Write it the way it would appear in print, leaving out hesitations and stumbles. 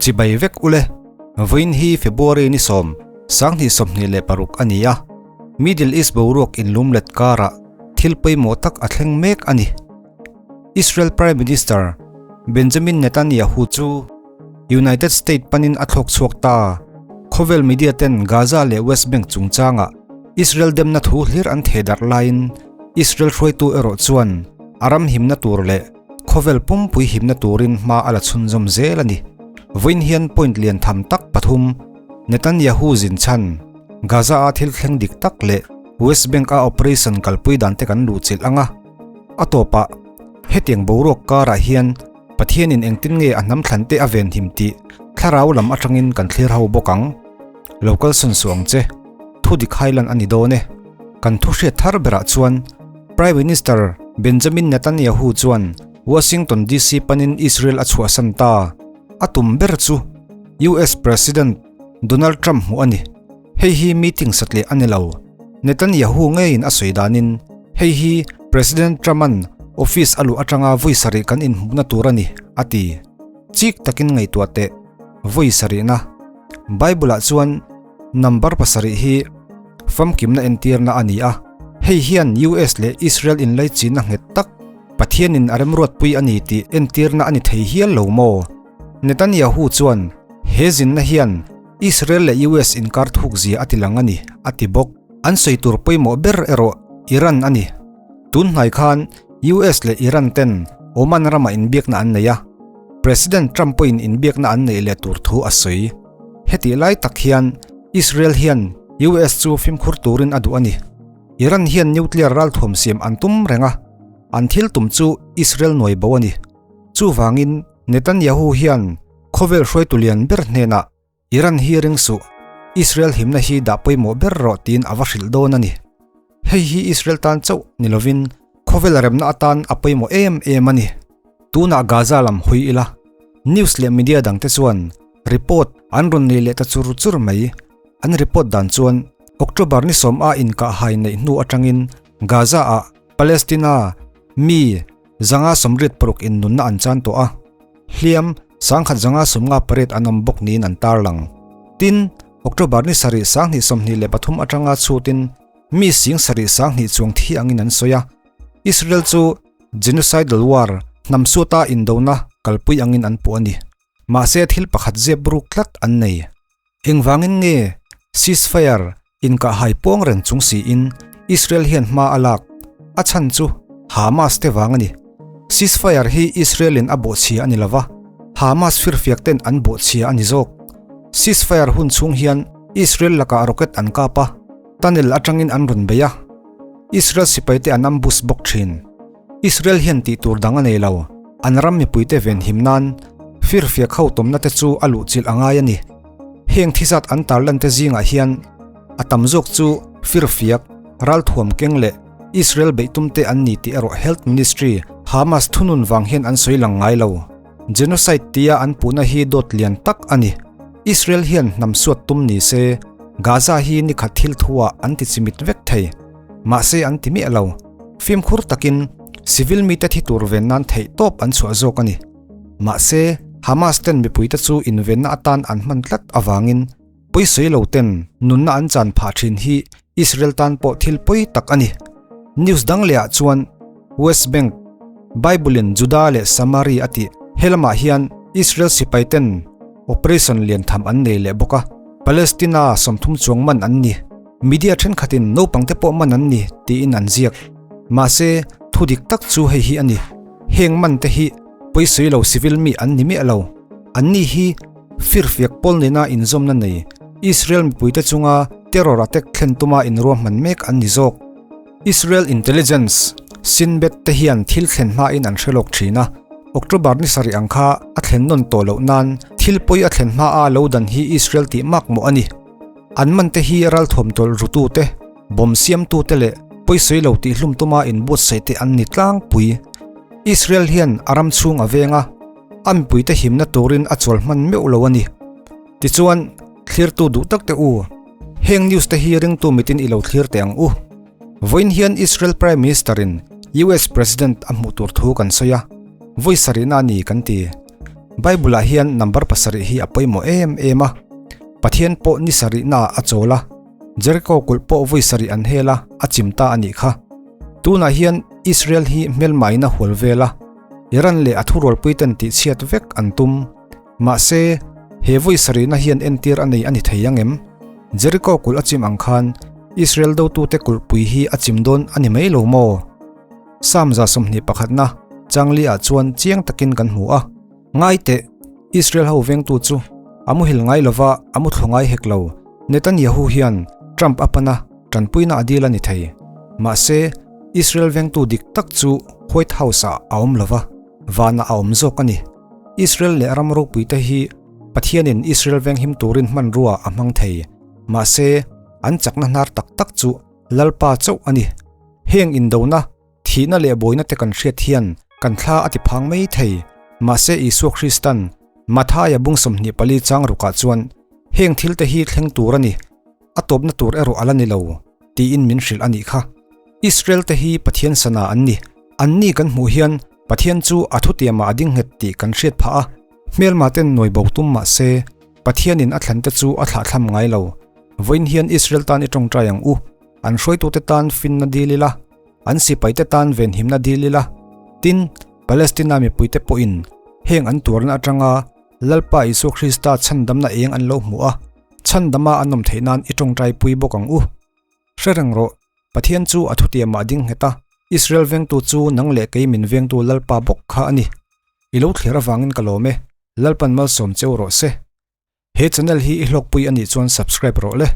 Chibai vek ule, vawiin hi February ni sawm, 2026 a ni a, Middle East boruak inlumlet karah thil pawimawh tak a thleng mek a ni. Israel Prime Minister Benjamin Netanyahu chu United State panin a thlawk chhuak ta. Khawvel media ten Gaza leh West Bank chungchanga Israel demna thu hlir an theh darh laiin Israel hruaitu erawh chuan a ram himna tur leh khawvel pumpui himna turin hma a la chhunzawm zel a ni. Vawiin hian point lian tham tak pathum Netanyahu zin chhan Gaza-a thil thleng dik tak leh West Bank-a operation kalpui dan te kan luhchilh ang a. A tawpah, hetiang boruak karah hian Pathianin engtin nge a hnam thlan te a venhim tih thlarau lam atangin kan thlir ho bawk ang. Lo kalsawn suh ang che, thu dik hailan a ni dawn e. Kan thu hriat thar berah chuan Prime Minister Benjamin Netanyahu chuan Washington DC panin Israel a chhuahsan ta. A tum ber chu US President Donald Trump hmuh a ni. Hei hi meeting satleh a ni lo. Netanyahu ngeiin a sawi danin hei hi President Trump-a'n office a luh atanga vawi sarih kan inhmuhna tur a ni, a ti. Chik takin ngaihtuah teh, vawi sarihna. Bible-ah chuan number pasarih hi famkimna entirna a ni a, hei hian US leh Israel inlaichinna nghet tak Pathianin a remruatpui a ni tih entirna a ni thei hial lo maw? Netanyahu chuan he zinna hian Israel leh US inkar thuk zia a ti lang a ni, a ti bawk. An sawi tur pawimawh ber erawh Iran a ni. Tun hnai khan US leh Iran ten Oman ramah inbiakna an nei a, President Trump pawhin inbiakna an neih leh tur thu a sawi. Hetih lai tak hian Israel hian US chu fimkhur turin a duh a ni. Iran hian nuclear ralthuam siam an tum reng a, an thil tum chu Israel nuai bo a ni. Chuvangin Netanyahu hian Khawvel hruaitu lian ber hnenah Iran hi ring suh, Israel himna hi dah pawimawh ber rawh tiin a va hrilh dawn a ni. Hei hi Israel tan chauh ni lovin khawvel remna atan a pawimawh em em a ni. Tunah Gaza lam hawi ila, news leh media dangte chuan report an rawn nei leh ta chur chur mai. An report dan chuan October ni sawm a inkahhai neih hnu atangin Gaza-ah Palestina mi 186 in nunna an chan tawh a. Hliam, 1158 an awm bawk niin an tarlang. Tin, October ni sarih 2023 atanga chhutin mi sing sarih 2000 chuang thi angin an sawi a. Israel chu genocidal war, hnam suata indona, kalpui angin an puh a ni. Mahse thil pakhat zep ruk tlat an nei. Engvangin nge ceasefire inkahhai pawng reng chung siin Israel hian hma a lak? A chhan chu Hamas te vang a ni. Ceasefire hi Israel in a bawhchhia a ni lova, Hamas firfiak ten an bawhchhia a ni zawk. Ceasefire hun chhung hian Israel lakah rocket an kap a, tunnel atangin an rawn bei a, Israel sipaite an ambush bawk thin. Israel hian tih tur dang a nei lo, an ram mipuite venhim nan firfiak ho tawmna te chu a luhchilh a ngai a ni. Heng thizat an tarlan te zingah hian a tam zawk chu firfiak, ralthuam keng leh Israel beihtum te an ni tih erawh Health Ministry, Hamas thunun vang hian an sawi lang ngai lo. Genocide tia an puhna hi dawt lian tak a ni. Israel hian hnam suat tum ni se, Gaza hi nikhat thil thuah an ti chimit vek thei. Mahse an ti miah lo. Fimkhur takin civil mite thi tur ven nan theih tawp an chhuah zawk a ni. Mahse, Hamas ten mipuite chu invenna atan an hman tlat avangin pawisawi lo ten nunna an chan phah thin hi Israel tan pawh thil pawi tak a ni. News dang lehah chuan West Bank, Bible in Juda leh Samari a tih he lamah hian Israel sipai ten operation lian tham an nei leh bawk a, Palestina 30 chuang man an ni. Media thenkhatin naupangte pawh man an ni tiin an ziak. Mahse, thu dik tak chu hei hi a ni. Heng man te hi pawisawi lo civil mi an ni miah lo. Anni hi firfiak pawl nena inzawmna nei Israel mipuite chunga terror attack thlen tuma inruahman mek an ni zawk. Israel intelligence, Shin Bet te hian thil thlen hmain an hre lawk thin a, October ni sarih ang kha a thlen nawn tawh loh nan thil pawi a thlen hmaa lo dan hi Israel tih mak mawh a ni. An man te hi ralthuam tawlh rutu te, bomb siamtu te leh pawisawi lo tih hlum tuma inbuatsaih te an ni tlangpui. Israel hian a ram chhung a veng a, a mipuite himna turin a chawl hman meuh lo a ni. Tichuan, thlirtu duh tak te u, heng news te hi ringtu mitin i lo thlir teh ang u. Vawiin hian Israel Prime Minister in US President a hmuh tur thu kan sawi a, vawi sarihna a ni kan ti. Bible-ah hian number pasarih hi a pawimawh em em a. Pathian pawh ni sarihnaah a chawl a, Jericho kulh pawh vawi sarih an hel a, a chim ta a nih kha. Tunah hian Israel hi hmelmain a hual vel a, Iran leh a thurualpuiten tihchhiat vek an tum. Mahse, he vawi sarihna hian entir a nei a ni thei ang em? Jericho kulh a chim ang khan Israel dotute kulhpui hi a chim dawn a ni mai lo maw? Psalm 21 na changli ah chuan chiang takin kan hmu a, Ngai teh, Israel ho vengtu chu a muhil ngai lova a mu thlu ngai hek lo. Netanyahu hian Trump a pan a, tanpuina a dil a ni thei. Mahse, Israel vengtu dik tak chu White House ah a awm lova, vanah a awm zawk a ni. Israel leh ram ropuite hi Pathianin Israel venghim turin hmanrua a hmang thei. Mahse, an chakna hnar tak tak chu Lalpa chauh a ni. Heng indona, thihna leh buaina te kan hriat hian kan thla a ti phang mai thei. Mahse Isua Kristan Mathaia bung 24 chang rukah chuan heng thil te hi thleng tur a ni, a tawpna tur erawh a la ni lo, tiin min hrilh a nih kha. Israel te hi Pathian sana an ni. Anni kan hmuh hian Pathian chu a thutiamah a ding nghet tih kan hriat phah a. Hmelma ten nuai bo tum mah se, Pathianin a thlante chu a thlahthlam ngai lo. Vawiin hian Israel tan i tawngtai ang u. An hruaitute tan finna dil ila, an sipaite tan venhimna dil ila. Tin, Palestina mipuite pawhin heng an tuarna atanga Lalpa Isua Krista chhandamna eng an lo hmuh a, chhandama an awm theih nan i tawngtaipui bawk ang u. Hre reng rawh, Pathian chu a thutiamah a ding nghet a, Israel vengtu chu nang leh kei min vengtu Lalpa bawk kha a ni. I lo thlir avangin ka lawm e, Lalpan malsawm cheu rawh se. He channel hi i hlawkpui a nih chuan subscribe rawh le.